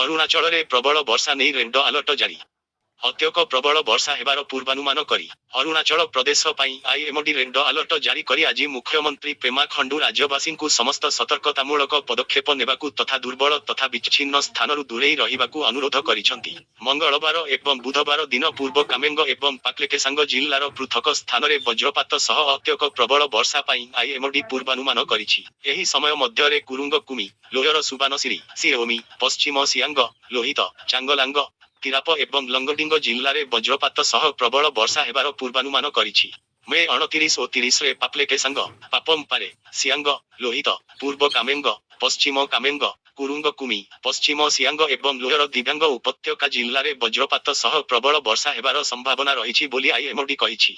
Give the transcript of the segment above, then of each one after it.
ଅରୁଣାଚଳରେ ପ୍ରବଳ ବର୍ଷା ନେଇ ରେଡ ଆଲର୍ଟ ଜାରି। ଅତ୍ୟକ ପ୍ରବଳ ବର୍ଷା ହେବାର ପୂର୍ବାନୁମାନ କରି ଅରୁଣାଚଳ ପ୍ରଦେଶ ପାଇଁ ଆଇଏମଡି ରେଡ ଆଲର୍ଟ ଜାରି କରି ଆଜି ମୁଖ୍ୟମନ୍ତ୍ରୀ ପେମା ଖଣ୍ଡୁ ରାଜ୍ୟବାସୀଙ୍କୁ ସମସ୍ତ ସତର୍କତାମୂଳକ ପଦକ୍ଷେପ ନେବାକୁ ତଥା ଦୁର୍ବଳ ତଥା ବିଚ୍ଛିନ୍ନ ସ୍ଥାନରୁ ଦୂରେଇ ରହିବାକୁ ଅନୁରୋଧ କରିଛନ୍ତି। ମଙ୍ଗଳବାର ଏବଂ ବୁଧବାର ଦିନ ପୂର୍ବ କାମେଙ୍ଗ ଏବଂ ପାପ୍ଲେକେସାଙ୍ଗ ଜିଲ୍ଲାର ପୃଥକ ସ୍ଥାନରେ ବଜ୍ରପାତ ସହ ଅତ୍ୟକ ପ୍ରବଳ ବର୍ଷା ପାଇଁ ଆଇଏମଡି ପୂର୍ବାନୁମାନ କରିଛି। ଏହି ସମୟ ମଧ୍ୟରେ କୁରୁଙ୍ଗ କୁମି, ଲୋୟର ସୁବାନସିରି, ସି-ଓମି, ପଶ୍ଚିମ ସିଆଙ୍ଗ, ଲୋହିତ, ଚାଙ୍ଗଲାଙ୍ଗ, ତିରାପ ଏବଂ ଲଙ୍ଗଡିଙ୍ଗ ଜିଲ୍ଲାରେ ବଜ୍ରପାତ ସହ ପ୍ରବଳ ବର୍ଷା ହେବାର ପୂର୍ବାନୁମାନ କରିଛି। ମେ 29 ଓ 30 ରେ ପାପ୍ଲେକେସାଙ୍ଗ, ପାପମ୍ ପାରେ, ସିଆଙ୍ଗ, ଲୋହିତ, ପୂର୍ବ କାମେଙ୍ଗ, ପଶ୍ଚିମ କାମେଙ୍ଗ, କୁରୁଙ୍ଗ କୁମି, ପଶ୍ଚିମ ସିଆଙ୍ଗ ଏବଂ ଲୋୟର ଦିବାଙ୍ଗ ଉପତ୍ୟକା ଜିଲ୍ଲାରେ ବଜ୍ରପାତ ସହ ପ୍ରବଳ ବର୍ଷା ହେବାର ସମ୍ଭାବନା ରହିଛି ବୋଲି ଆଇଏମଡି କହିଛି।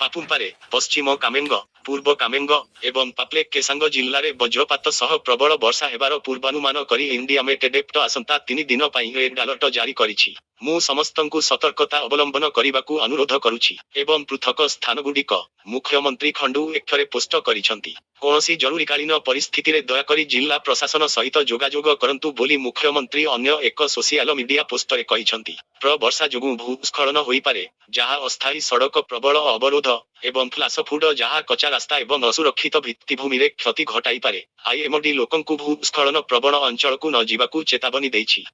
ପାପୁମ୍ପାରେ, ପଶ୍ଚିମ କାମେଙ୍ଗ, ପୂର୍ବ କାମେଙ୍ଗ ଏବଂ ପାପ୍ଲେ-କେସାଙ୍ଗ ଜିଲ୍ଲାରେ ବଜ୍ରପାତ ସହ ପ୍ରବଳ ବର୍ଷା ହେବାର ପୂର୍ବାନୁମାନ କରି ଇଣ୍ଡିଆ ମେଟ୍ ଡେପ୍ଟ ଆସନ୍ତା ତିନି ଦିନ ପାଇଁ ରେଡ୍ ଆଲର୍ଟ ଜାରି କରିଛି। ମୁଁ ସମସ୍ତଙ୍କୁ ସତର୍କତା ଅବଲମ୍ବନ କରିବାକୁ ଅନୁରୋଧ କରୁଛି ଏବଂ ପୃଥକ ସ୍ଥାନଗୁଡ଼ିକ, ମୁଖ୍ୟମନ୍ତ୍ରୀ ଖଣ୍ଡୁ ଏକ୍ଷରେ ପୋଷ୍ଟ କରିଛନ୍ତି। କୌଣସି ଜରୁରୀକାଳୀନ ପରିସ୍ଥିତିରେ ଦୟାକରି ଜିଲ୍ଲା ପ୍ରଶାସନ ସହିତ ଯୋଗାଯୋଗ କରନ୍ତୁ ବୋଲି ମୁଖ୍ୟମନ୍ତ୍ରୀ ଅନ୍ୟ ଏକ ସୋସିଆଲ ମିଡିଆ ପୋଷ୍ଟରେ କହିଛନ୍ତି। ପ୍ର ବର୍ଷା ଯୋଗୁଁ ଭୂସ୍ଖଳନ ହୋଇପାରେ, ଯାହା ଅସ୍ଥାୟୀ ସଡ଼କ ପ୍ରବଳ ଅବରୋଧ ଏବଂ ଫ୍ଲାସ ଫୁଡ ଯାହା କଚା ରାସ୍ତା ଏବଂ ଅସୁରକ୍ଷିତ ଭିତ୍ତିଭୂମିରେ କ୍ଷତି ଘଟାଇପାରେ। ଆଇଏମଡି ଲୋକଙ୍କୁ ଭୂସ୍ଖଳନ ପ୍ରବଣ ଅଞ୍ଚଳକୁ ନ ଯିବାକୁ ଚେତାବନୀ ଦେଇଛି।